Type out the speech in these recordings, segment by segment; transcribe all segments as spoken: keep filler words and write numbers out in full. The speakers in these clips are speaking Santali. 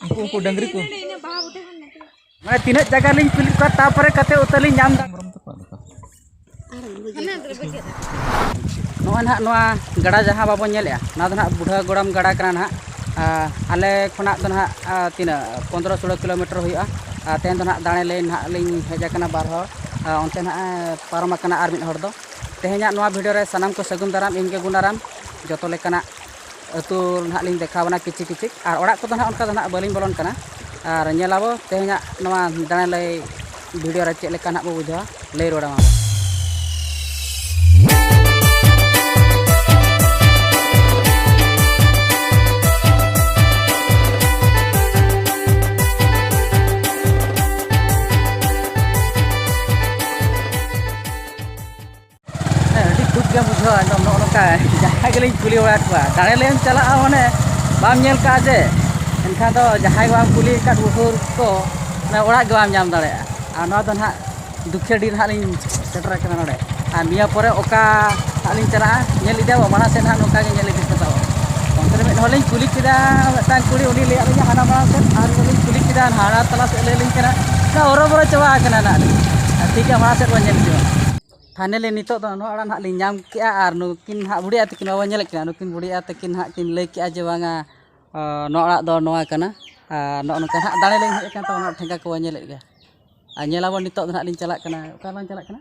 ᱩᱱᱠᱩ, ᱩᱱᱠᱩ ᱰᱟᱹᱝᱨᱤ ᱠᱚ᱾ ᱢᱟᱱᱮ ᱛᱤᱱᱟᱹᱜ ᱡᱟᱭᱜᱟ ᱞᱤᱧ ᱠᱩᱞᱤ ᱠᱚᱣᱟ, ᱛᱟᱨᱯᱚᱨᱮ ᱠᱟᱛᱮ ᱩᱛᱟᱹᱨ ᱞᱤᱧ ᱧᱟᱢ ᱮᱫᱟ᱾ ᱱᱚᱜᱼᱚᱭ ᱱᱟᱦᱟᱜ ᱱᱚᱣᱟ ᱜᱟᱰᱟ ᱡᱟᱦᱟᱸ ᱵᱟᱵᱚᱱ ᱧᱮᱞᱮᱜᱼᱟ, ᱱᱚᱣᱟ ᱫᱚ ᱱᱟᱦᱟᱜ ᱵᱩᱰᱷᱟᱹ ᱜᱚᱲᱟᱢ ᱜᱟᱰᱟ ᱠᱟᱱᱟ ᱱᱟᱦᱟᱜ᱾ ᱟᱨ ᱟᱞᱮ ᱠᱷᱚᱱᱟᱜ ᱫᱚ ᱱᱟᱦᱟᱜ, ᱟᱨ ᱛᱤᱱᱟᱹᱜ ᱯᱚᱱᱫᱽᱨᱚ ᱥᱳᱞᱳ ᱠᱤᱞᱳᱢᱤᱴᱟᱨ ᱦᱩᱭᱩᱜᱼᱟ᱾ ᱟᱨ ᱛᱮᱦᱮᱧ ᱫᱚ ᱱᱟᱦᱟᱜ ᱫᱟᱲᱮ ᱞᱟᱹᱭ ᱱᱟᱦᱟᱜ ᱞᱤᱧ ᱦᱮᱡ ᱟᱠᱟᱱᱟ ᱵᱟᱨ ᱦᱚᱲ᱾ ᱟᱨ ᱚᱱᱛᱮ ᱱᱟᱦᱟᱜ ᱮ ᱯᱟᱨᱚᱢ ᱟᱠᱟᱱᱟ ᱟᱨ ᱢᱤᱫ ᱦᱚᱲ ᱫᱚ᱾ ᱛᱮᱦᱮᱧᱟᱜ ᱱᱚᱣᱟ ᱵᱷᱤᱰᱤᱭᱳ ᱨᱮ ᱥᱟᱱᱟᱢ ᱠᱚ ᱥᱟᱹᱜᱩᱱ ᱫᱟᱨᱟᱢ, ᱤᱧ ᱜᱮ ᱜᱩᱱᱟᱨᱟᱢ᱾ ᱡᱚᱛᱚ ᱞᱮᱠᱟᱱᱟᱜ ᱟᱹᱛᱩ ᱱᱟᱦᱟᱜ ᱞᱤᱧ ᱫᱮᱠᱷᱟᱣ ᱵᱚᱱᱟ ᱠᱤᱪᱷᱤᱠ ᱠᱤᱪᱷᱤᱠ᱾ ᱟᱨ ᱚᱲᱟᱜ ᱠᱚᱫᱚ ᱱᱟᱦᱟᱜ ᱚᱱᱠᱟ ᱫᱚ ᱱᱟᱦᱟᱜ ᱵᱟᱹᱞᱤᱧ ᱵᱚᱞᱚᱱ ᱠᱟᱱᱟ᱾ ᱟᱨ ᱧᱮᱞ ᱟᱵᱚ ᱛᱮᱦᱮᱧᱟᱜ ᱱᱚᱣᱟ ᱫᱟᱲᱮ ᱞᱟᱹᱭ ᱵᱷᱤᱰᱤᱭᱳ ᱨᱮ ᱪᱮᱫ ᱞᱮᱠᱟ ᱱᱟᱦᱟᱜ ᱵᱚ ᱵᱩᱡᱷᱟᱹᱣᱟ, ᱞᱟᱹᱭ ᱨᱩᱣᱟᱹᱲ ᱟᱢᱟ ᱵᱚ᱾ ᱦᱮᱸ, ᱟᱹᱰᱤ ᱫᱩᱠ ᱜᱮᱢ ᱵᱩᱡᱷᱟᱹᱣᱟ ᱮᱠᱫᱚᱢ ᱱᱚᱜᱼᱚ ᱱᱚᱝᱠᱟ᱾ ᱡᱟᱦᱟᱸᱭ ᱜᱮᱞᱤᱧ ᱠᱩᱞᱤ ᱵᱟᱲᱟ ᱠᱚᱣᱟ, ᱫᱟᱲᱮ ᱞᱟᱹᱭᱮᱢ ᱪᱟᱞᱟᱜᱼᱟ ᱢᱟᱱᱮ ᱵᱟᱢ ᱧᱮᱞ ᱠᱟᱜᱼᱟ ᱡᱮ, ᱮᱱᱠᱷᱟᱱ ᱫᱚ ᱡᱟᱦᱟᱸᱭ ᱵᱟᱢ ᱠᱩᱞᱤ ᱟᱠᱟᱫ ᱩᱥᱩᱨ ᱠᱚ, ᱢᱟᱱᱮ ᱚᱲᱟᱜ ᱜᱮ ᱵᱟᱢ ᱧᱟᱢ ᱫᱟᱲᱮᱭᱟᱜᱼᱟ᱾ ᱟᱨ ᱱᱚᱣᱟ ᱫᱚ ᱱᱟᱦᱟᱜ ᱫᱩᱠᱷᱤᱭᱟᱹᱰᱤ ᱨᱮ ᱦᱟᱸᱜ ᱞᱤᱧ ᱥᱮᱴᱮᱨ ᱟᱠᱟᱱᱟ ᱱᱚᱰᱮ᱾ ᱟᱨ ᱱᱤᱭᱟᱹ ᱯᱚᱨᱮ ᱚᱠᱟ ᱦᱟᱸᱜ ᱞᱤᱧ ᱪᱟᱞᱟᱜᱼᱟ, ᱧᱮᱞ ᱤᱫᱤᱭᱟ ᱵᱚ ᱢᱟᱲᱟᱝ ᱥᱮᱫ ᱦᱟᱸᱜ ᱱᱚᱝᱠᱟ ᱜᱮ ᱧᱮᱞ ᱤᱫᱤ ᱠᱟᱛᱮ ᱫᱚ᱾ ᱚᱱᱛᱮ ᱨᱮ ᱢᱤᱫ ᱦᱚᱲ ᱞᱤᱧ ᱠᱩᱞᱤ ᱠᱮᱫᱟ, ᱢᱤᱫᱴᱟᱝ ᱠᱩᱲᱤ, ᱩᱱᱤ ᱞᱟᱹᱭᱟᱫ ᱞᱤᱧᱟ ᱦᱟᱱᱟ ᱢᱟᱲᱟᱝ ᱥᱮᱫ, ᱟᱨ ᱢᱤᱫ ᱦᱚᱲ ᱞᱤᱧ ᱠᱩᱞᱤ ᱠᱮᱫᱟ ᱦᱟᱱᱟ ᱛᱟᱞᱟ ᱥᱮᱫ ᱞᱟᱹᱭ ᱟᱹᱞᱤᱧ ᱠᱟᱱᱟ᱾ ᱚᱱᱟ ᱦᱚᱨᱚᱵᱚᱨᱚ ᱪᱟᱵᱟ ᱟᱠᱟᱱᱟ ᱱᱟᱜ ᱞᱤᱧ᱾ ᱟᱨ ᱴᱷᱤᱠ ᱜᱮᱭᱟ, ᱢᱟᱲᱟᱝ ᱥᱮᱫ ᱵᱚᱱ ᱧᱮᱞ ᱤᱫᱤᱭᱟ᱾ ᱯᱷᱟᱭᱱᱟᱞᱤ ᱱᱤᱛᱚᱜ ᱫᱚ ᱱᱚᱣᱟ ᱚᱲᱟᱜ ᱱᱟᱦᱟᱜ ᱞᱤᱧ ᱧᱟᱢ ᱠᱮᱜᱼᱟ, ᱟᱨ ᱱᱩᱠᱤᱱ ᱦᱟᱸᱜ ᱵᱩᱰᱷᱤ ᱟᱭᱳ ᱛᱟᱹᱠᱤᱱ ᱵᱟᱵᱚᱱ ᱧᱮᱞᱮᱫ ᱠᱤᱱᱟ, ᱱᱩᱠᱤᱱ ᱵᱩᱰᱷᱤ ᱟᱭᱳ ᱛᱟᱹᱠᱤᱱ ᱦᱟᱸᱜ ᱠᱤᱱ ᱞᱟᱹᱭ ᱠᱮᱜᱼᱟ ᱡᱮ ᱵᱟᱝᱟ, ᱟᱸ, ᱱᱚᱣᱟ ᱚᱲᱟᱜ ᱫᱚ ᱱᱚᱣᱟ ᱠᱟᱱᱟ, ᱟᱨ ᱱᱚᱜᱼᱚ ᱱᱚᱝᱠᱟ ᱦᱟᱸᱜ ᱫᱟᱲᱮ ᱞᱤᱧ ᱦᱮᱡ ᱟᱠᱟᱱ ᱛᱟᱵᱚᱱᱟ, ᱴᱷᱮᱸᱜᱟ ᱠᱚᱵᱚᱱ ᱧᱮᱞᱮᱫ ᱜᱮᱭᱟ᱾ ᱟᱨ ᱧᱮᱞ ᱟᱵᱚᱱ ᱱᱤᱛᱚᱜ ᱫᱚ ᱱᱟᱦᱟᱜ ᱞᱤᱧ ᱪᱟᱞᱟᱜ ᱠᱟᱱᱟ᱾ ᱚᱠᱟ ᱨᱮᱞᱟᱝ ᱪᱟᱞᱟᱜ ᱠᱟᱱᱟ?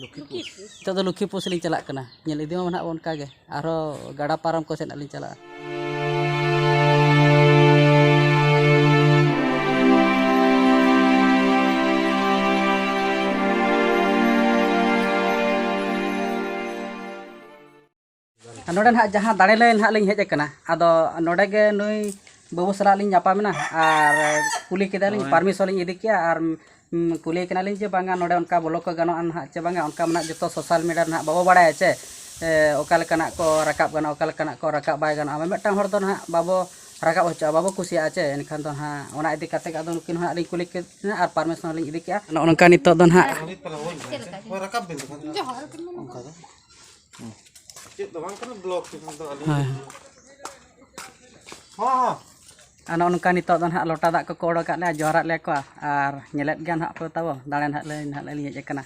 ᱞᱚᱠᱠᱷᱤᱯᱩᱨ᱾ ᱱᱤᱛᱚᱜ ᱫᱚ ᱞᱚᱠᱠᱷᱤᱯᱩᱨ ᱥᱮᱫ ᱞᱤᱧ ᱪᱟᱞᱟᱜ ᱠᱟᱱᱟ᱾ ᱧᱮᱞ ᱤᱫᱤ ᱢᱟ ᱱᱟᱦᱟᱜ ᱵᱚᱱ ᱚᱱᱠᱟ ᱜᱮ᱾ ᱟᱨᱦᱚᱸ ᱜᱟᱰᱟ ᱯᱟᱨᱚᱢ ᱠᱚ ᱥᱮᱫ ᱱᱟᱦᱟᱜ ᱞᱤᱧ ᱪᱟᱞᱟᱜᱼᱟ᱾ ᱟᱨ ᱱᱚᱰᱮ ᱱᱟᱦᱟᱜ ᱡᱟᱦᱟᱸ ᱫᱟᱲᱮ ᱞᱟᱹᱭ ᱱᱟᱦᱟᱜ ᱞᱤᱧ ᱦᱮᱡ ᱟᱠᱟᱱᱟ, ᱟᱫᱚ ᱱᱚᱰᱮ ᱜᱮ ᱱᱩᱭ ᱵᱟᱹᱵᱩ ᱥᱟᱞᱟᱜ ᱞᱤᱧ ᱧᱟᱯᱟᱢᱮᱱᱟ ᱟᱨ ᱠᱩᱞᱤ ᱠᱮᱫᱟᱞᱤᱧ, ᱦᱳᱭ᱾ ᱯᱟᱨᱢᱤᱥᱚᱱ ᱞᱤᱧ ᱤᱫᱤ ᱠᱮᱜᱼᱟ ᱟᱨ, ᱩᱸ, ᱠᱩᱞᱤ ᱠᱟᱱᱟᱞᱤᱧ ᱡᱮ ᱵᱟᱝᱟ ᱱᱚᱰᱮ ᱚᱱᱠᱟ ᱵᱚᱞᱚ ᱠᱚ ᱜᱟᱱᱚᱜᱼᱟ ᱱᱟᱦᱟᱜ ᱪᱮ ᱵᱟᱝᱟ, ᱚᱱᱠᱟ ᱢᱟ ᱱᱟᱦᱟᱜ ᱡᱚᱛᱚ ᱥᱳᱥᱟᱞ ᱢᱤᱰᱤᱭᱟ ᱨᱮ ᱱᱟᱦᱟᱜ ᱵᱟᱵᱚ ᱵᱟᱲᱟᱭᱟ ᱪᱮ, ᱮ, ᱚᱠᱟ ᱞᱮᱠᱟᱱᱟᱜ ᱠᱚ ᱨᱟᱠᱟᱵ ᱜᱟᱱᱚᱜᱼᱟ, ᱚᱠᱟ ᱞᱮᱠᱟᱱᱟᱜ ᱠᱚ ᱨᱟᱠᱟᱵ ᱵᱟᱭ ᱜᱟᱱᱚᱜᱼᱟ, ᱢᱤᱫᱴᱟᱝ ᱦᱚᱲ ᱫᱚ ᱱᱟᱦᱟᱜ ᱵᱟᱵᱚ ᱨᱟᱠᱟᱵ ᱦᱚᱪᱚᱜᱼᱟ, ᱵᱟᱵᱚ ᱠᱩᱥᱤᱭᱟᱜᱼᱟ ᱪᱮ᱾ ᱮᱱᱠᱷᱟᱱ ᱫᱚ ᱱᱟᱦᱟᱜ ᱚᱱᱟ ᱤᱫᱤ ᱠᱟᱛᱮ ᱜᱮ ᱟᱫᱚ ᱱᱩᱠᱤᱱ ᱦᱚᱸ ᱱᱟᱦᱟᱜ ᱞᱤᱧ ᱠᱩᱞᱤ ᱠᱮᱫ ᱠᱤᱱᱟ ᱟᱨ ᱯᱟᱨᱢᱤᱥᱚᱱ ᱞᱤᱧ ᱤᱫᱤ ᱠᱮᱜᱼᱟ᱾ ᱱᱚᱜᱼᱚ ᱱᱚᱝᱠᱟ ᱱᱤᱛᱚᱜ ᱫᱚ ᱱᱟᱦᱟᱜ ᱦᱳᱭ, ᱨᱟᱠᱟᱵ ᱵᱤᱱ ᱛᱚᱠᱷᱚᱱ᱾ ᱚᱱᱠᱟ ᱫᱚ᱾ ᱪᱮᱫ ᱫᱚ ᱵᱟᱝ ᱠᱟᱱᱟ, ᱵᱞᱚᱠ ᱠᱤᱱ ᱫᱚ ᱟᱹᱞᱤᱧ᱾ ᱦᱳᱭ᱾ ᱦᱚᱸ, ᱦᱚᱸ᱾ ᱟᱨ ᱱᱚᱜᱼᱚ ᱱᱚᱝᱠᱟ ᱱᱤᱛᱚᱜ ᱫᱚ ᱱᱟᱦᱟᱜ ᱞᱚᱴᱟ ᱫᱟᱜ ᱠᱚᱠᱚ ᱚᱰᱚᱠᱟᱜ ᱞᱮᱭᱟ, ᱡᱚᱦᱟᱨᱟᱜ ᱞᱮᱭᱟ ᱠᱚ᱾ ᱟᱨ ᱧᱮᱞᱮᱫ ᱜᱮᱭᱟ ᱱᱟᱦᱟᱜ ᱯᱮ ᱛᱟᱵᱚ, ᱫᱟᱲᱮ ᱱᱟᱦᱟᱜ ᱞᱮ, ᱱᱟᱦᱟᱜ ᱞᱮ ᱦᱮᱡ ᱟᱠᱟᱱᱟ᱾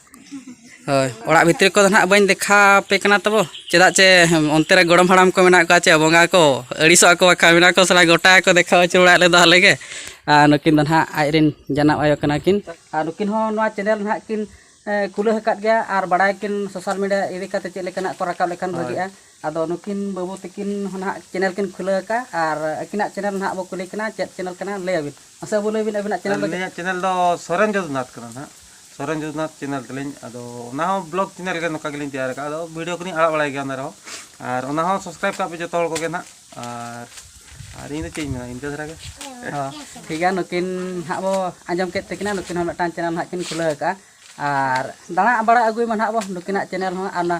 ᱦᱳᱭ, ᱚᱲᱟᱜ ᱵᱷᱤᱛᱨᱤ ᱠᱚᱫᱚ ᱱᱟᱦᱟᱜ ᱵᱟᱹᱧ ᱫᱮᱠᱷᱟᱣ ᱟᱯᱮ ᱠᱟᱱᱟ ᱛᱟᱵᱚ, ᱪᱮᱫᱟᱜ ᱪᱮ ᱚᱱᱛᱮ ᱨᱮ ᱜᱚᱲᱚᱢ ᱦᱟᱲᱟᱢ ᱠᱚ ᱢᱮᱱᱟᱜ ᱠᱚᱣᱟ ᱪᱮ ᱵᱚᱸᱜᱟ ᱠᱚ ᱟᱹᱲᱤᱥᱚᱜ ᱟᱠᱚ, ᱵᱟᱠᱷᱟᱱ ᱢᱮᱱᱟᱜ ᱠᱚ ᱥᱟᱞᱟ ᱜᱚᱴᱟ ᱠᱚ ᱫᱮᱠᱷᱟᱣ ᱟᱹᱪᱩᱨ ᱵᱟᱲᱟᱭᱮᱫ ᱞᱮᱫᱚ ᱟᱞᱮ ᱜᱮ᱾ ᱟᱨ ᱱᱩᱠᱤᱱ ᱫᱚ ᱱᱟᱦᱟᱜ ᱟᱡᱨᱮᱱ ᱡᱟᱱᱟᱢ ᱟᱭᱳ ᱠᱟᱱᱟ ᱠᱤᱱ᱾ ᱟᱨ ᱱᱩᱠᱤᱱ ᱦᱚᱸ ᱱᱚᱣᱟ ᱪᱮᱱᱮᱞ ᱱᱟᱦᱟᱜ ᱠᱤᱱ ᱮ, ᱠᱷᱩᱞᱟᱹᱣ ᱟᱠᱟᱫ ᱜᱮᱭᱟ ᱟᱨ ᱵᱟᱲᱟᱭ ᱠᱤᱱ ᱥᱳᱥᱟᱞ ᱢᱤᱰᱤᱭᱟ ᱤᱫᱤ ᱠᱟᱛᱮ ᱪᱮᱫ ᱞᱮᱠᱟᱱᱟᱜ ᱠᱚ ᱨᱟᱠᱟᱵ ᱞᱮᱠᱷᱟᱱ ᱦᱳᱭ᱾ ᱵᱷᱟᱹᱜᱤᱜᱼᱟ᱾ ᱟᱫᱚ ᱱᱩᱠᱤᱱ ᱵᱟᱹᱵᱩ ᱛᱟᱹᱠᱤᱱ ᱦᱚᱸ ᱱᱟᱦᱟᱜ ᱪᱮᱱᱮᱞ ᱠᱤᱱ ᱠᱷᱩᱞᱟᱹᱣ ᱟᱠᱟᱫᱼᱟ ᱟᱨ ᱟᱹᱠᱤᱱᱟᱜ ᱪᱮᱱᱮᱞ ᱱᱟᱦᱟᱜ ᱵᱚ ᱠᱩᱞᱤ ᱠᱤᱱᱟ, ᱪᱮᱫ ᱪᱮᱱᱮᱞ ᱠᱟᱱᱟ ᱞᱟᱹᱭ ᱟᱵᱤᱱ᱾ ᱢᱟᱥᱮ ᱵᱟᱹᱵᱩ ᱞᱟᱹᱭ ᱵᱤᱱ ᱟᱹᱵᱤᱱᱟᱜ ᱪᱮᱱᱮᱞ ᱫᱚ ᱪᱮᱫ? ᱟᱹᱞᱤᱧᱟᱜ ᱪᱮᱱᱮᱞ ᱫᱚ ᱥᱚᱨᱮᱱ ᱡᱳᱡᱽᱱᱟᱛᱷ ᱠᱟᱱᱟ ᱱᱟᱦᱟᱜ᱾ ᱥᱚᱨᱮᱱ ᱡᱳᱡᱽᱱᱟᱛᱷ ᱪᱮᱱᱮᱞ ᱛᱟᱹᱞᱤᱧ᱾ ᱟᱫᱚ ᱚᱱᱟ ᱦᱚᱸ ᱵᱞᱚᱜ ᱪᱮᱱᱮᱞ ᱜᱮ ᱱᱚᱝᱠᱟ ᱜᱮᱞᱤᱧ ᱛᱮᱭᱟᱨ ᱟᱠᱟᱫᱼᱟ᱾ ᱟᱫᱚ ᱵᱷᱤᱰᱤᱭᱳ ᱠᱚᱞᱤᱧ ᱟᱲᱟᱜ ᱵᱟᱲᱟᱭ ᱜᱮᱭᱟ ᱚᱱᱟ ᱨᱮᱦᱚᱸ᱾ ᱟᱨ ᱚᱱᱟ ᱦᱚᱸ ᱥᱟᱵᱥᱠᱨᱟᱭᱤᱵᱽ ᱠᱟᱜ ᱯᱮ ᱡᱚᱛᱚ ᱦᱚᱲ ᱠᱚᱜᱮ ᱱᱟᱦᱟᱜ᱾ ᱟᱨ, ᱟᱨ ᱤᱧ ᱫᱚ ᱪᱮᱫ ᱤᱧ ᱢᱮᱱᱟ, ᱤᱱᱠᱟᱹ ᱫᱷᱟᱨᱟ ᱜᱮ᱾ ᱦᱚᱸ, ᱴᱷᱤᱠ ᱜᱮᱭᱟ, ᱱᱩᱠᱤᱱ ᱦᱟᱸᱜ ᱵᱚ ᱟᱸᱡᱚᱢ ᱠᱮᱫ ᱛᱟᱹᱠᱤᱱᱟ, ᱱᱩᱠᱤᱱ ᱦᱚᱸ ᱢᱤᱫᱴᱟᱝ ᱪᱮᱱᱮᱞ ᱦᱟᱸᱜ ᱠᱤᱱ ᱠᱷᱩᱞᱟᱹᱣ ᱟᱠᱟᱫᱼᱟ᱾ ᱟᱨ ᱫᱟᱬᱟ ᱵᱟᱲᱟ ᱟᱹᱜᱩᱭ ᱢᱟ ᱱᱟᱦᱟᱜ ᱵᱚ ᱱᱩᱠᱤᱱᱟᱜ ᱪᱮᱱᱮᱞ ᱦᱚᱸ, ᱟᱨ ᱚᱱᱟ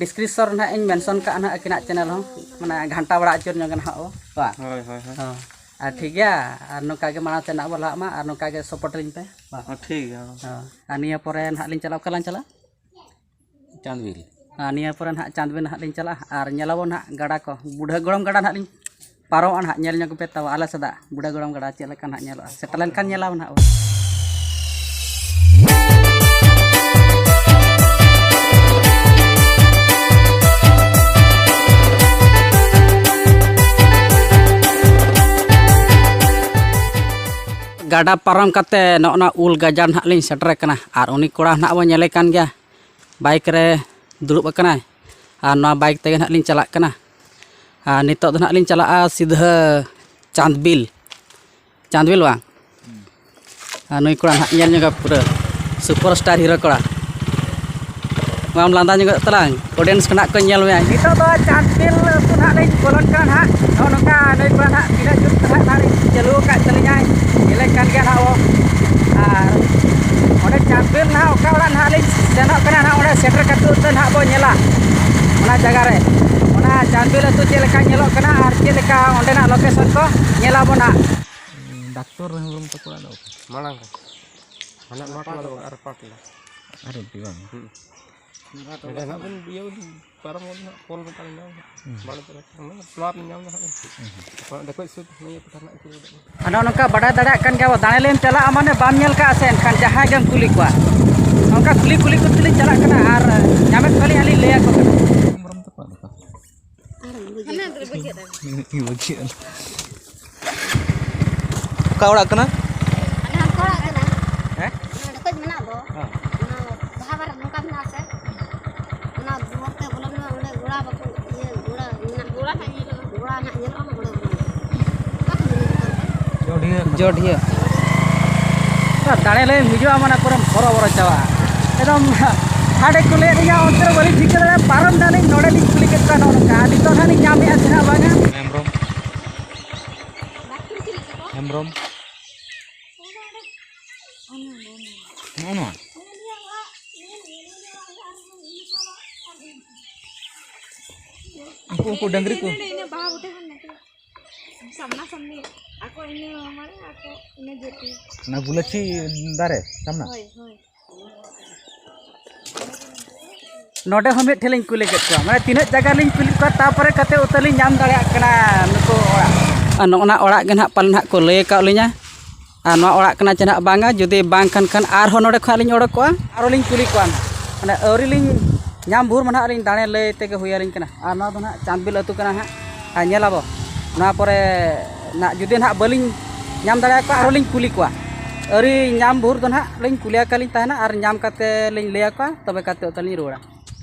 ᱰᱤᱥᱠᱨᱤᱯᱥᱚᱱ ᱨᱮ ᱱᱟᱦᱟᱜ ᱤᱧ ᱢᱮᱱᱥᱚᱱ ᱠᱟᱜᱼᱟ ᱱᱟᱦᱟᱜ ᱟᱹᱠᱤᱱᱟᱜ ᱪᱮᱱᱮᱞ ᱦᱚᱸ, ᱢᱟᱱᱮ ᱜᱷᱟᱱᱴᱟ ᱵᱟᱲᱟ ᱟᱹᱪᱩᱨ ᱧᱚᱜ ᱜᱮ ᱱᱟᱦᱟᱜ ᱵᱚ, ᱵᱟᱝ? ᱦᱳᱭ, ᱦᱳᱭ, ᱦᱳᱭ᱾ ᱦᱚᱸ᱾ ᱟᱨ ᱴᱷᱤᱠ ᱜᱮᱭᱟ, ᱟᱨ ᱱᱚᱝᱠᱟ ᱜᱮ ᱢᱟᱲᱟᱝ ᱥᱮᱫ ᱱᱟᱦᱟᱜ ᱵᱚ ᱞᱟᱦᱟᱜ ᱢᱟ, ᱟᱨ ᱱᱚᱝᱠᱟ ᱜᱮ ᱥᱟᱯᱳᱨᱴ ᱟᱹᱞᱤᱧ ᱯᱮ, ᱵᱟᱝ? ᱦᱚᱸ, ᱴᱷᱤᱠ ᱜᱮᱭᱟ᱾ ᱦᱚᱸ᱾ ᱟᱨ ᱱᱤᱭᱟᱹ ᱯᱚᱨᱮ ᱱᱟᱦᱟᱜ ᱞᱤᱧ ᱪᱟᱞᱟᱜᱼᱟ, ᱚᱠᱟ ᱞᱟᱝ ᱪᱟᱞᱟᱜᱼᱟ? ᱪᱟᱸᱫᱽᱵᱤᱞ᱾ ᱟᱨ ᱱᱤᱭᱟᱹ ᱯᱚᱨᱮ ᱱᱟᱦᱟᱜ ᱪᱟᱸᱫᱽᱵᱤᱞ ᱱᱟᱦᱟᱜ ᱞᱤᱧ ᱪᱟᱞᱟᱜᱼᱟ, ᱟᱨ ᱧᱮᱞᱟᱵᱚᱱ ᱱᱟᱦᱟᱜ ᱜᱟᱰᱟ ᱠᱚ, ᱵᱩᱰᱷᱟᱹ ᱜᱚᱲᱚᱢ ᱜᱟᱰᱟ ᱱᱟᱦᱟᱜ ᱞᱤᱧ ᱯᱟᱨᱚᱢᱚᱜᱼᱟ ᱱᱟᱦᱟᱜ, ᱧᱮᱞ ᱧᱚᱜ ᱯᱮ ᱛᱟᱵᱚ ᱟᱞᱮ ᱥᱮᱫᱟᱜ ᱵᱩᱰᱷᱟᱹ ᱜᱚᱲᱚᱢ ᱜᱟᱰᱟ ᱪᱮᱫ ᱞᱮᱠᱟ ᱱᱟᱦᱟᱜ ᱧᱮᱞᱚᱜᱼᱟ᱾ ᱥᱮᱴᱮᱨ ᱞᱮᱱᱠᱷᱟᱱ ᱧᱮᱞᱟᱵᱚᱱ ᱱᱟᱦᱟᱜ ᱵᱚᱱ᱾ ᱜᱟᱰᱟ ᱯᱟᱨᱚᱢ ᱠᱟᱛᱮ ᱱᱚᱜᱼᱚ ᱱᱟ ᱩᱞ ᱜᱟᱡᱟᱲ ᱱᱟᱦᱟᱜ ᱞᱤᱧ ᱥᱮᱴᱮᱨ ᱟᱠᱟᱱᱟ, ᱟᱨ ᱩᱱᱤ ᱠᱚᱲᱟ ᱱᱟᱦᱟᱜ ᱵᱚᱱ ᱧᱮᱞᱮ ᱠᱟᱱ ᱜᱮᱭᱟ, ᱵᱟᱭᱤᱠ ᱨᱮ ᱫᱩᱲᱩᱵ ᱟᱠᱟᱱᱟᱭ ᱟᱨ ᱱᱚᱣᱟ ᱵᱟᱭᱤᱠ ᱛᱮᱜᱮ ᱱᱟᱦᱟᱜ ᱞᱤᱧ ᱪᱟᱞᱟᱜ ᱠᱟᱱᱟ᱾ ᱟᱨ ᱱᱤᱛᱚᱜ ᱫᱚ ᱱᱟᱦᱟᱜ ᱞᱤᱧ ᱪᱟᱞᱟᱜᱼᱟ ᱥᱤᱫᱷᱟᱹ ᱪᱟᱸᱫᱽᱵᱤᱞ᱾ ᱪᱟᱸᱫᱽᱵᱤᱞ ᱵᱟᱝ? ᱟᱨ ᱱᱩᱭ ᱠᱚᱲᱟ ᱱᱟᱦᱟᱜ ᱧᱮᱞ ᱧᱚᱜᱟ ᱯᱩᱨᱟᱹ ᱥᱩᱯᱟᱨ ᱥᱴᱟᱨ ᱦᱤᱨᱳ ᱠᱚᱲᱟ᱾ ᱵᱟᱢ ᱞᱟᱸᱫᱟ ᱧᱚᱜᱚᱜ ᱛᱟᱞᱟᱝ, ᱚᱰᱤᱭᱮᱱᱥ ᱠᱚ ᱱᱟᱦᱟᱜ ᱠᱚ ᱧᱮᱞ ᱢᱮᱭᱟ᱾ ᱱᱤᱛᱚᱜ ᱫᱚ ᱪᱟᱸᱫᱽᱵᱤᱞ ᱟᱹᱛᱩ ᱱᱟᱦᱟᱜ ᱞᱤᱧ ᱵᱚᱞᱚᱱ ᱠᱟᱱᱟ ᱱᱟᱦᱟᱜ᱾ ᱱᱚᱜᱼᱚ ᱱᱚᱝᱠᱟ ᱱᱩᱭ ᱠᱚᱲᱟ ᱱᱟᱦᱟᱜ ᱛᱤᱱᱟᱹᱜ ᱡᱳᱨ ᱱᱟᱦᱟᱜ ᱱᱟᱦᱟᱜ ᱞᱤᱧ ᱪᱟᱹᱞᱩ ᱟᱠᱟᱫ ᱛᱟᱹᱞᱤᱧᱟᱭ, ᱧᱮᱞᱮᱫ ᱠᱟᱱ ᱜᱮᱭᱟ ᱱᱟᱦᱟᱜ ᱵᱚ᱾ ᱟᱨ ᱚᱸᱰᱮ ᱪᱟᱸᱫᱽᱵᱤᱞ ᱱᱟᱦᱟᱜ ᱚᱠᱟ ᱚᱲᱟᱜ ᱱᱟᱦᱟᱜ ᱞᱤᱧ ᱥᱮᱱᱚᱜ ᱠᱟᱱᱟ ᱱᱟᱦᱟᱜ, ᱚᱸᱰᱮ ᱥᱮᱴᱮᱨ ᱠᱟᱛᱮ ᱩᱛᱟᱹᱨ ᱱᱟᱦᱟᱜ ᱵᱚ ᱧᱮᱞᱟ ᱚᱱᱟ ᱡᱟᱭᱜᱟ ᱨᱮ᱾ ᱚᱱᱟ ᱪᱟᱸᱫᱽᱵᱤᱞ ᱟᱹᱛᱩ ᱪᱮᱫ ᱞᱮᱠᱟ ᱧᱮᱞᱚᱜ ᱠᱟᱱᱟ ᱟᱨ ᱪᱮᱫ ᱞᱮᱠᱟ ᱚᱸᱰᱮᱱᱟᱜ ᱞᱳᱠᱮᱥᱚᱱ ᱠᱚ ᱧᱮᱞ ᱟᱵᱚ ᱱᱟᱦᱟᱜ᱾ ᱰᱟᱠᱛᱚᱨ ᱦᱮᱢᱵᱨᱚᱢ ᱛᱟᱠᱚ ᱚᱲᱟᱜ ᱫᱚ ᱚᱠᱟ? ᱢᱟᱲᱟᱝ ᱨᱮ᱾ ᱦᱟᱱᱟ ᱱᱚᱣᱟ ᱴᱚᱞᱟ ᱫᱚ ᱵᱟᱝ, ᱟᱨ ᱯᱟᱨᱠ ᱞᱮᱫᱟ᱾ ᱟᱨ ᱩᱰᱤ ᱵᱟᱝ? ᱦᱩᱸ᱾ ᱱᱚᱰᱮ ᱱᱟᱦᱟᱜ ᱵᱚᱱ ᱤᱭᱟᱹ ᱩᱰᱤ᱾ ᱯᱟᱨᱚᱢ ᱜᱚᱫ ᱱᱟᱦᱟᱜ, ᱯᱳᱞ ᱢᱤᱫᱴᱟᱝ ᱞᱤᱧ ᱧᱟᱢ ᱱᱟᱦᱟᱜ᱾ ᱦᱩᱸ᱾ ᱵᱟᱲᱮ ᱫᱟᱨᱮ ᱠᱷᱟᱱ ᱢᱟᱱᱮ ᱯᱞᱟᱴ ᱞᱤᱧ ᱧᱟᱢ ᱱᱟᱦᱟᱜ᱾ ᱦᱩᱸ᱾ ᱚᱱᱟ ᱫᱚ ᱠᱟᱹᱡ ᱥᱩᱫ ᱱᱤᱭᱟᱹ ᱯᱟᱴᱟ ᱨᱮᱱᱟᱜ ᱠᱩᱞᱤ ᱜᱚᱫᱚᱜ ᱢᱮ᱾ ᱟᱫᱚ ᱱᱚᱝᱠᱟ ᱵᱟᱰᱟᱭ ᱫᱟᱲᱮᱭᱟᱜ ᱠᱟᱱ ᱜᱮᱭᱟ ᱵᱚ, ᱫᱟᱲᱮ ᱞᱮᱢ ᱪᱟᱞᱟᱜᱼᱟ ᱢᱟᱱᱮ ᱵᱟᱢ ᱧᱮᱞ ᱠᱟᱜᱼᱟ ᱥᱮ, ᱮᱱᱠᱷᱟᱱ ᱡᱟᱦᱟᱸᱭ ᱜᱮᱢ ᱠᱩᱞᱤ ᱠᱚᱣᱟ᱾ ᱱᱚᱝᱠᱟ ᱠᱩᱞᱤ ᱠᱩᱞᱤ ᱠᱚᱛᱮ ᱞᱤᱧ ᱪᱟᱞᱟᱜ ᱠᱟᱱᱟ ᱟᱨ ᱧᱟᱢᱮᱫ ᱠᱚᱣᱟᱞᱤᱧ ᱟᱨ ᱞᱤᱧ ᱞᱟᱹᱭ ᱟᱠᱚ ᱠᱟᱱᱟ᱾ ᱦᱮᱢᱵᱨᱚᱢ ᱛᱟᱠᱚ ᱚᱠᱟ? ᱟᱨ ᱵᱟᱹᱜᱤᱭᱟᱜ᱾ ᱦᱟᱱᱮ ᱵᱟᱹᱜᱤᱭᱟᱜ᱾ ᱚᱠᱟ ᱚᱲᱟᱜ ᱠᱟᱱᱟ? ᱚᱱᱟ ᱦᱟᱱᱠᱟ ᱚᱲᱟᱜ ᱠᱟᱱᱟ᱾ ᱦᱮᱸ? ᱚᱱᱟ ᱰᱷᱮᱠᱚᱡ ᱢᱮᱱᱟᱜ ᱫᱚ᱾ ᱦᱮᱸ᱾ ᱚᱱᱟ ᱵᱟᱦᱟ ᱵᱟᱨ ᱱᱚᱝᱠᱟ ᱢᱮᱱᱟᱜᱼᱟ ᱥᱮ? ᱚᱱᱟ ᱵᱚᱦᱚᱜ ᱛᱮ ᱵᱚᱞᱚᱱ ᱢᱮ, ᱚᱸᱰᱮ ᱜᱚᱲᱟ ᱵᱟᱠᱚ ᱤᱭᱟᱹ, ᱜᱚᱲᱟ ᱢᱮᱱᱟᱜ᱾ ᱜᱚᱲᱟ ᱦᱟᱸᱜ ᱧᱮᱞᱚᱜᱼᱟ᱾ ᱜᱚᱲᱟ ᱦᱟᱸᱜ ᱧᱮᱞᱚᱜᱼᱟ, ᱚᱸᱰᱮ ᱵᱚᱞᱚᱱ ᱢᱮ᱾ ᱚᱠᱟ ᱠᱷᱚᱱ ᱵᱤᱱ ᱦᱤᱡᱩᱜ ᱠᱟᱱ ᱛᱮ? ᱡᱚᱰᱷᱤᱭᱟᱹ᱾ ᱡᱚᱰᱷᱤᱭᱟᱹ᱾ ᱫᱟᱲᱮ ᱞᱮᱢ ᱦᱤᱡᱩᱜᱼᱟ, ᱢᱟᱱᱮ ᱯᱩᱨᱟᱹᱢ ᱦᱚᱨᱚᱵᱚᱨᱚ ᱪᱟᱵᱟᱜᱼᱟ᱾ ᱮᱠᱫᱚᱢ ᱦᱟᱸᱰᱮ ᱠᱚ ᱞᱟᱹᱭᱮᱫ ᱞᱤᱧᱟ, ᱚᱱᱛᱮ ᱨᱮ ᱵᱟᱹᱞᱤᱧ ᱴᱷᱤᱠᱟᱹ ᱫᱟᱲᱮᱭᱟᱜᱼᱟ, ᱯᱟᱨᱚᱢ ᱮᱱᱟᱞᱤᱧ, ᱱᱚᱰᱮ ᱞᱤᱧ ᱠᱩᱞᱤ ᱠᱮᱫ ᱠᱚᱣᱟ ᱱᱚᱜᱼᱚ ᱱᱚᱝᱠᱟ᱾ ᱟᱨ ᱱᱤᱛᱚᱜ ᱦᱟᱸᱜ ᱞᱤᱧ ᱧᱟᱢᱮᱫᱼᱟ ᱥᱮ ᱦᱟᱸᱜ ᱵᱟᱝᱟ? ᱦᱮᱢᱵᱨᱚᱢ᱾ ᱦᱮᱢᱵᱨᱚᱢ᱾ ᱱᱚᱜᱼᱚ ᱱᱚᱣᱟ᱾ ᱩᱱᱠᱩ, ᱩᱱᱠᱩ ᱰᱟᱹᱝᱨᱤ ᱠᱚ᱾ ᱤᱱᱟᱹ, ᱤᱱᱟᱹ, ᱤᱱᱟᱹ ᱵᱟᱦᱟ ᱵᱩᱴᱟᱹ ᱠᱷᱚᱱ ᱱᱟᱛᱮ᱾ ᱥᱟᱢᱱᱟ ᱥᱟᱢᱱᱤ᱾ ᱟᱠᱚ ᱤᱱᱟᱹ ᱢᱟᱱᱮ ᱟᱠᱚ ᱤᱱᱟᱹ ᱡᱟᱹᱛᱤ᱾ ᱚᱱᱟ ᱜᱩᱞᱟᱹᱪᱤ ᱫᱟᱨᱮ ᱥᱟᱢᱱᱟ? ᱦᱳᱭ, ᱦᱳᱭ᱾ ᱱᱚᱰᱮ ᱦᱚᱸ ᱢᱤᱫ ᱴᱷᱮᱱ ᱞᱤᱧ ᱠᱩᱞᱤ ᱠᱮᱫ ᱠᱚᱣᱟ, ᱢᱟᱱᱮ ᱛᱤᱱᱟᱹᱜ ᱡᱟᱭᱜᱟ ᱞᱤᱧ ᱠᱩᱞᱤ ᱠᱚᱣᱟ, ᱛᱟᱯᱚᱨᱮ ᱠᱟᱛᱮ ᱩᱛᱟᱹᱨ ᱞᱤᱧ ᱧᱟᱢ ᱫᱟᱲᱮᱭᱟᱜ ᱠᱟᱱᱟ ᱱᱩᱠᱩ ᱚᱲᱟᱜ᱾ ᱟᱨ ᱱᱚᱜᱼᱚ ᱱᱟ ᱚᱲᱟᱜ ᱜᱮ ᱱᱟᱦᱟᱜ ᱯᱟᱞᱮ ᱱᱟᱦᱟᱜ ᱠᱚ ᱞᱟᱹᱭ ᱟᱠᱟᱫ ᱞᱤᱧᱟ᱾ ᱟᱨ ᱱᱚᱣᱟ ᱚᱲᱟᱜ ᱠᱟᱱᱟ ᱪᱮ ᱱᱟᱦᱟᱜ ᱵᱟᱝᱟ, ᱡᱩᱫᱤ ᱵᱟᱝ ᱠᱷᱟᱱ, ᱠᱷᱟᱱ ᱟᱨᱦᱚᱸ ᱱᱚᱰᱮ ᱠᱷᱚᱱᱟᱜ ᱞᱤᱧ ᱚᱰᱚᱠᱚᱜᱼᱟ, ᱟᱨᱦᱚᱸ ᱞᱤᱧ ᱠᱩᱞᱤ ᱠᱚᱣᱟ ᱱᱟᱦᱟᱜ᱾ ᱢᱟᱱᱮ ᱟᱹᱣᱨᱤ ᱞᱤᱧ ᱧᱟᱢ ᱵᱷᱳᱨ ᱢᱟ ᱱᱟᱦᱟᱜ ᱞᱤᱧ ᱫᱟᱲᱮ ᱞᱟᱹᱭ ᱛᱮᱜᱮ ᱦᱩᱭ ᱟᱹᱞᱤᱧ ᱠᱟᱱᱟ᱾ ᱟᱨ ᱱᱚᱣᱟ ᱫᱚ ᱱᱟᱦᱟᱜ ᱪᱟᱸᱫᱽᱵᱤᱞ ᱟᱹᱛᱩ ᱠᱟᱱᱟ ᱱᱟᱦᱟᱜ᱾ ᱟᱨ ᱧᱮᱞ ᱟᱵᱚ ᱱᱚᱣᱟ ᱯᱚᱨᱮ ᱱᱟᱦᱟᱜ ᱡᱩᱫᱤ ᱱᱟᱦᱟᱜ ᱵᱟᱹᱞᱤᱧ ᱧᱟᱢ ᱫᱟᱲᱮᱭᱟᱠᱚᱣᱟ, ᱟᱨᱦᱚᱸ ᱞᱤᱧ ᱠᱩᱞᱤ ᱠᱚᱣᱟ᱾ ᱟᱹᱣᱨᱤ ᱧᱟᱢ ᱵᱷᱳᱨ ᱫᱚ ᱱᱟᱦᱟᱜ ᱞᱤᱧ ᱠᱩᱞᱤ ᱟᱠᱟᱫ ᱞᱤᱧ ᱛᱟᱦᱮᱱᱟ, ᱟᱨ ᱧᱟᱢ ᱠᱟᱛᱮ ᱞᱤᱧ ᱞᱟᱹᱭ ᱟᱠᱚᱣᱟ, ᱛᱚᱵᱮ ᱠᱟᱛᱮ ᱛᱟᱹᱞᱤᱧ ᱨᱩᱣᱟᱹᱲᱟ᱾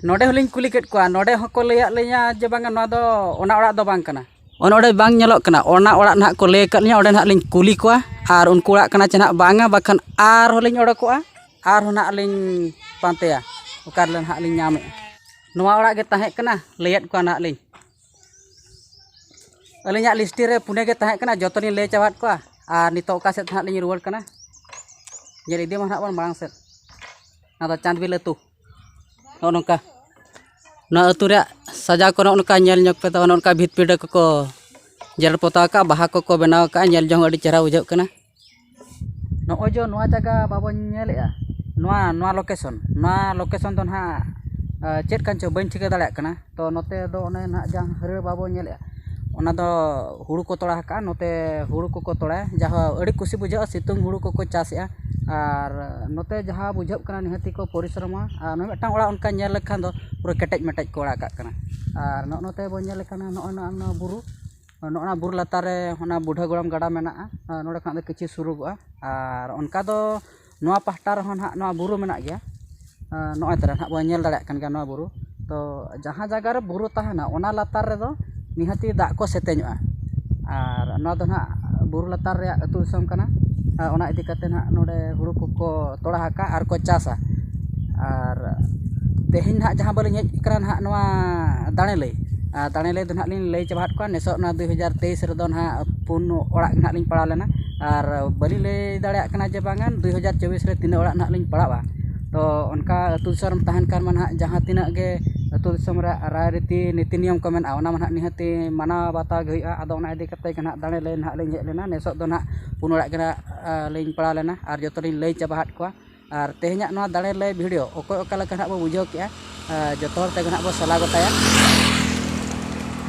ᱱᱚᱰᱮ ᱦᱚᱸᱞᱤᱧ ᱠᱩᱞᱤ ᱠᱮᱫ ᱠᱚᱣᱟ, ᱱᱚᱰᱮ ᱦᱚᱸᱠᱚ ᱞᱟᱹᱭᱟᱫ ᱞᱤᱧᱟ ᱡᱮ ᱵᱟᱝᱟ, ᱱᱚᱣᱟ ᱫᱚ ᱚᱱᱟ ᱚᱲᱟᱜ ᱫᱚ ᱵᱟᱝ ᱠᱟᱱᱟ᱾ ᱚᱱᱟ ᱚᱸᱰᱮ ᱵᱟᱝ ᱧᱮᱞᱚᱜ ᱠᱟᱱᱟ, ᱚᱱᱟ ᱚᱲᱟᱜ ᱱᱟᱦᱟᱜ ᱠᱚ ᱞᱟᱹᱭ ᱟᱠᱟᱫ ᱞᱤᱧᱟ, ᱚᱸᱰᱮ ᱱᱟᱦᱟᱜ ᱞᱤᱧ ᱠᱩᱞᱤ ᱠᱚᱣᱟ᱾ ᱟᱨ ᱩᱱᱠᱩ ᱚᱲᱟᱜ ᱠᱟᱱᱟ ᱪᱮ ᱱᱟᱦᱟᱜ ᱵᱟᱝᱟ, ᱵᱟᱠᱷᱟᱱ ᱟᱨᱦᱚᱸ ᱞᱤᱧ ᱚᱰᱚᱠᱚᱜᱼᱟ, ᱟᱨᱦᱚᱸ ᱱᱟᱦᱟᱜ ᱞᱤᱧ ᱯᱟᱱᱛᱮᱭᱟ ᱚᱠᱟ ᱨᱮ ᱱᱟᱦᱟᱜ ᱞᱤᱧ ᱧᱟᱢᱮᱫᱼᱟ᱾ ᱱᱚᱣᱟ ᱚᱲᱟᱜ ᱜᱮ ᱛᱟᱦᱮᱸ ᱠᱟᱱᱟ, ᱞᱟᱹᱭᱟᱫ ᱠᱚᱣᱟ ᱱᱟᱦᱟᱜ ᱞᱤᱧ᱾ ᱟᱹᱞᱤᱧᱟᱜ ᱞᱤᱥᱴ ᱨᱮ ᱯᱩᱱᱭᱟᱹ ᱜᱮ ᱛᱟᱦᱮᱸ ᱠᱟᱱᱟ, ᱡᱚᱛᱚ ᱞᱤᱧ ᱞᱟᱹᱭ ᱪᱟᱵᱟᱫ ᱠᱚᱣᱟ᱾ ᱟᱨ ᱱᱤᱛᱚᱜ ᱚᱠᱟ ᱥᱮᱫ ᱱᱟᱦᱟᱜ ᱞᱤᱧ ᱨᱩᱣᱟᱹᱲ ᱠᱟᱱᱟ, ᱧᱮᱞ ᱤᱫᱤ ᱢᱟ ᱱᱟᱦᱟᱜ ᱵᱚᱱ ᱢᱟᱲᱟᱝ ᱥᱮᱫ᱾ ᱱᱚᱣᱟ ᱫᱚ ᱪᱟᱸᱫᱽᱵᱤᱞ ᱟᱹᱛᱩ᱾ ᱱᱚᱜᱼᱚ ᱱᱚᱝᱠᱟ ᱱᱚᱣᱟ ᱟᱹᱛᱩ ᱨᱮᱭᱟᱜ ᱥᱟᱡᱟᱣ ᱠᱚ ᱱᱚᱜᱼᱚ ᱱᱚᱝᱠᱟ ᱧᱮᱞ ᱧᱚᱜ ᱯᱮ᱾ ᱛᱟᱵᱚᱱ ᱱᱚᱜᱼᱚ ᱱᱚᱝᱠᱟ ᱵᱷᱤᱛ ᱯᱤᱸᱰᱟᱹ ᱠᱚᱠᱚ ᱡᱮᱨᱮᱲ ᱯᱚᱛᱟᱣ ᱟᱠᱟᱫᱼᱟ, ᱵᱟᱦᱟ ᱠᱚᱠᱚ ᱵᱮᱱᱟᱣ ᱟᱠᱟᱫᱼᱟ, ᱧᱮᱞ ᱡᱚᱝ ᱟᱹᱰᱤ ᱪᱮᱦᱨᱟ ᱵᱩᱡᱷᱟᱹᱜ ᱠᱟᱱᱟ᱾ ᱱᱚᱜᱼᱚᱭ ᱡᱮ ᱱᱚᱣᱟ ᱡᱟᱭᱜᱟ ᱵᱟᱵᱚᱱ ᱧᱮᱞᱮᱜᱼᱟ, ᱱᱚᱣᱟ, ᱱᱚᱣᱟ ᱞᱳᱠᱮᱥᱚᱱ, ᱱᱚᱣᱟ ᱞᱳᱠᱮᱥᱚᱱ ᱫᱚ ᱱᱟᱦᱟᱜ ᱟᱨ ᱪᱮᱫ ᱠᱟᱱ ᱪᱚ ᱵᱟᱹᱧ ᱴᱷᱤᱠᱟᱹ ᱫᱟᱲᱮᱭᱟᱜ ᱠᱟᱱᱟ᱾ ᱛᱚ ᱱᱚᱛᱮ ᱫᱚ ᱚᱱᱮ ᱱᱟᱦᱟᱜ ᱡᱟᱦᱟᱸ ᱦᱟᱹᱨᱭᱟᱹᱲ ᱵᱟᱵᱚ ᱧᱮᱞᱮᱫᱼᱟ, ᱚᱱᱟ ᱫᱚ ᱦᱩᱲᱩ ᱠᱚ ᱛᱚᱲᱟ ᱟᱠᱟᱫᱼᱟ᱾ ᱱᱚᱛᱮ ᱦᱩᱲᱩ ᱠᱚᱠᱚ ᱛᱚᱲᱟᱭᱟ, ᱡᱟᱦᱟᱸ ᱟᱹᱰᱤ ᱠᱩᱥᱤ ᱵᱩᱡᱷᱟᱹᱜᱼᱟ, ᱥᱤᱛᱩᱝ ᱦᱩᱲᱩ ᱠᱚᱠᱚ ᱪᱟᱥᱮᱫᱼᱟ᱾ ᱟᱨ ᱱᱚᱛᱮ ᱡᱟᱦᱟᱸ ᱵᱩᱡᱷᱟᱹᱜ ᱠᱟᱱᱟ, ᱱᱤᱦᱟᱹᱛᱤ ᱠᱚ ᱯᱚᱨᱤᱥᱨᱚᱢᱟ᱾ ᱟᱨ ᱱᱚᱜᱼᱚᱭ ᱢᱤᱫᱴᱟᱝ ᱚᱲᱟᱜ ᱚᱱᱠᱟ ᱧᱮᱞ ᱞᱮᱠᱷᱟᱱ ᱫᱚ ᱯᱩᱨᱟᱹ ᱠᱮᱴᱮᱡ ᱢᱮᱴᱮᱡ ᱠᱚ ᱚᱲᱟᱜ ᱠᱟᱜ ᱠᱟᱱᱟ᱾ ᱟᱨ ᱱᱚᱜᱼᱚ ᱱᱚᱛᱮ ᱵᱚᱱ ᱧᱮᱞ ᱞᱮᱠᱷᱟᱱ ᱱᱚᱜᱼᱚᱭ ᱱᱚᱣᱟ ᱵᱩᱨᱩ, ᱱᱚᱜᱼᱚ ᱱᱚᱣᱟ ᱵᱩᱨᱩ ᱞᱟᱛᱟᱨ ᱨᱮ ᱚᱱᱟ ᱵᱩᱰᱷᱟᱹ ᱜᱚᱲᱚᱢ ᱜᱟᱰᱟ ᱢᱮᱱᱟᱜᱼᱟ᱾ ᱱᱚᱰᱮ ᱠᱷᱚᱱᱟᱜ ᱫᱚ ᱠᱤᱪᱷᱩ ᱥᱩᱨᱩᱜᱚᱜᱼᱟ᱾ ᱟᱨ ᱚᱱᱠᱟ ᱫᱚ ᱱᱚᱣᱟ ᱯᱟᱦᱴᱟ ᱨᱮᱦᱚᱸ ᱱᱟᱦᱟᱜ ᱱᱚᱣᱟ ᱵᱩᱨᱩ ᱢᱮᱱᱟᱜ ᱜᱮᱭᱟ᱾ ᱱᱚᱜᱼᱚᱭ ᱛᱟᱨᱟ ᱱᱟᱦᱟᱜ ᱵᱚᱱ ᱧᱮᱞ ᱫᱟᱲᱮᱭᱟᱜ ᱠᱟᱱ ᱜᱮᱭᱟ ᱱᱚᱣᱟ ᱵᱩᱨᱩ᱾ ᱛᱚ ᱡᱟᱦᱟᱸ ᱡᱟᱭᱜᱟ ᱨᱮ ᱵᱩᱨᱩ ᱛᱟᱦᱮᱱᱟ, ᱚᱱᱟ ᱞᱟᱛᱟᱨ ᱨᱮᱫᱚ ᱱᱤᱦᱟᱹᱛᱤ ᱫᱟᱜ ᱠᱚ ᱥᱮᱛᱮᱧᱚᱜᱼᱟ᱾ ᱟᱨ ᱱᱚᱣᱟ ᱫᱚ ᱱᱟᱦᱟᱜ ᱵᱩᱨᱩ ᱞᱟᱛᱟᱨ ᱨᱮᱭᱟᱜ ᱟᱹᱛᱩ ᱫᱤᱥᱚᱢ ᱠᱟᱱᱟ᱾ ᱟᱨ ᱚᱱᱟ ᱤᱫᱤ ᱠᱟᱛᱮ ᱱᱟᱦᱟᱜ ᱱᱚᱰᱮ ᱦᱩᱲᱩ ᱠᱚᱠᱚ ᱛᱚᱲᱟ ᱟᱠᱟᱫᱼᱟ ᱟᱨ ᱠᱚ ᱪᱟᱥᱟ᱾ ᱟᱨ ᱛᱮᱦᱮᱧ ᱱᱟᱦᱟᱜ ᱡᱟᱦᱟᱸ ᱵᱟᱹᱞᱤᱧ ᱦᱮᱡ ᱠᱟᱱᱟ ᱱᱟᱦᱟᱜ ᱱᱚᱣᱟ ᱫᱟᱲᱮ ᱞᱟᱹᱭ, ᱟᱨ ᱫᱟᱲᱮ ᱞᱟᱹᱭ ᱫᱚ ᱱᱟᱦᱟᱜ ᱞᱤᱧ ᱞᱟᱹᱭ ᱪᱟᱵᱟ ᱟᱫ ᱠᱚᱣᱟ᱾ ᱱᱮᱥᱚᱜ ᱱᱚᱣᱟ ᱫᱩᱭ ᱦᱟᱡᱟᱨ ᱛᱮᱭᱤᱥ ᱨᱮᱫᱚ ᱱᱟᱦᱟᱜ ᱯᱩᱱ ᱚᱲᱟᱜ ᱱᱟᱦᱟᱜ ᱞᱤᱧ ᱯᱟᱲᱟᱣ ᱞᱮᱱᱟ᱾ ᱟᱨ ᱵᱟᱹᱞᱤᱧ ᱞᱟᱹᱭ ᱫᱟᱲᱮᱭᱟᱜ ᱠᱟᱱᱟ ᱡᱮ ᱵᱟᱝᱟ ᱫᱩᱭ ᱦᱟᱡᱟᱨ ᱪᱚᱵᱵᱤᱥ ᱨᱮ ᱛᱤᱱᱟᱹᱜ ᱚᱲᱟᱜ ᱱᱟᱦᱟᱜ ᱞᱤᱧ ᱯᱟᱲᱟᱜᱼᱟ᱾ ᱛᱚ ᱚᱱᱠᱟ ᱟᱹᱛᱩ ᱫᱤᱥᱚᱢ ᱨᱮᱢ ᱛᱟᱦᱮᱱ ᱠᱷᱟᱱ ᱢᱟ ᱱᱟᱦᱟᱜ ᱡᱟᱦᱟᱸ ᱛᱤᱱᱟᱹᱜ ᱜᱮ ᱟᱹᱛᱩ ᱫᱤᱥᱚᱢ ᱨᱮ ᱨᱟᱭ ᱨᱤᱛᱤ ᱱᱤᱛᱤ ᱱᱤᱭᱚᱢ ᱠᱚ ᱢᱮᱱᱟᱜᱼᱟ, ᱚᱱᱟ ᱢᱟ ᱱᱟᱦᱟᱜ ᱱᱤᱦᱟᱹᱛᱤ ᱢᱟᱱᱟᱣ ᱵᱟᱛᱟᱣ ᱜᱮ ᱦᱩᱭᱩᱜᱼᱟ᱾ ᱟᱫᱚ ᱚᱱᱟ ᱤᱫᱤ ᱠᱟᱛᱮ ᱜᱮ ᱱᱟᱦᱟᱜ ᱫᱟᱲᱮ ᱞᱟᱹᱭ ᱱᱟᱦᱟᱜ ᱞᱤᱧ ᱦᱮᱡ ᱞᱮᱱᱟ᱾ ᱱᱮᱥᱚᱜ ᱫᱚ ᱱᱟᱦᱟᱜ ᱯᱩᱱ ᱚᱲᱟᱜ ᱜᱮ ᱱᱟᱦᱟᱜ, ᱟ, ᱞᱤᱧ ᱯᱟᱲᱟᱣ ᱞᱮᱱᱟ ᱟᱨ ᱡᱚᱛᱚ ᱞᱤᱧ ᱞᱟᱹᱭ ᱪᱟᱵᱟ ᱟᱫ ᱠᱚᱣᱟ᱾ ᱟᱨ ᱛᱮᱦᱮᱧᱟᱜ ᱱᱚᱣᱟ ᱫᱟᱲᱮ ᱞᱟᱹᱭ ᱵᱷᱤᱰᱤᱭᱳ ᱚᱠᱚᱭ ᱚᱠᱟ ᱞᱮᱠᱟ ᱱᱟᱦᱟᱜ ᱵᱚ ᱵᱩᱡᱷᱟᱹᱣ ᱠᱮᱜᱼᱟ, ᱟ, ᱡᱚᱛᱚ ᱦᱚᱲ ᱛᱮᱜᱮ ᱱᱟᱦᱟᱜ ᱵᱚ ᱥᱟᱞᱟ ᱜᱚᱴᱟᱭᱟ᱾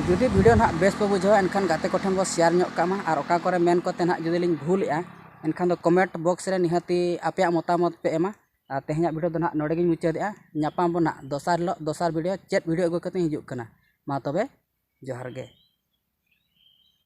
ᱡᱩᱫᱤ ᱵᱷᱤᱰᱤᱭᱳ ᱱᱟᱦᱟᱜ ᱵᱮᱥ ᱵᱚ ᱵᱩᱡᱷᱟᱹᱣᱟ, ᱮᱱᱠᱷᱟᱱ ᱜᱟᱛᱮ ᱠᱚᱴᱷᱮᱱ ᱵᱚ ᱥᱮᱭᱟᱨ ᱧᱚᱜ ᱠᱟᱜ ᱢᱟ᱾ ᱟᱨ ᱚᱠᱟ ᱠᱚᱨᱮ ᱢᱮᱱ ᱠᱚᱛᱮ ᱱᱟᱦᱟᱜ ᱡᱩᱫᱤ ᱞᱤᱧ ᱵᱷᱩᱞᱮᱜᱼᱟ, ᱮᱱᱠᱷᱟᱱ ᱫᱚ ᱠᱚᱢᱮᱱᱴ ᱵᱚᱠᱥ ᱨᱮ ᱱᱤᱦᱟᱹᱛᱤ ᱟᱯᱮᱭᱟᱜ ᱢᱚᱛᱟᱢᱚᱛ ᱯᱮ ᱮᱢᱟ᱾ ᱟᱨ ᱛᱮᱦᱮᱧᱟᱜ ᱵᱷᱤᱰᱤᱭᱳ ᱫᱚ ᱱᱟᱦᱟᱜ ᱱᱚᱰᱮ ᱜᱤᱧ ᱢᱩᱪᱟᱹᱫᱮᱜᱼᱟ᱾ ᱧᱟᱯᱟᱢ ᱵᱚᱱ ᱱᱟᱦᱟᱜ ᱫᱚᱥᱟᱨ ᱦᱤᱞᱳᱜ ᱫᱚᱥᱟᱨ ᱵᱷᱤᱰᱤᱭᱳ, ᱪᱮᱫ ᱵᱷᱤᱰᱤᱭᱳ ᱟᱹᱜᱩ ᱠᱟᱛᱮᱧ ᱦᱤᱡᱩᱜ ᱠᱟᱱᱟ᱾ ᱢᱟ ᱛᱚᱵᱮ, ᱡᱚᱦᱟᱨ ᱜᱮ᱾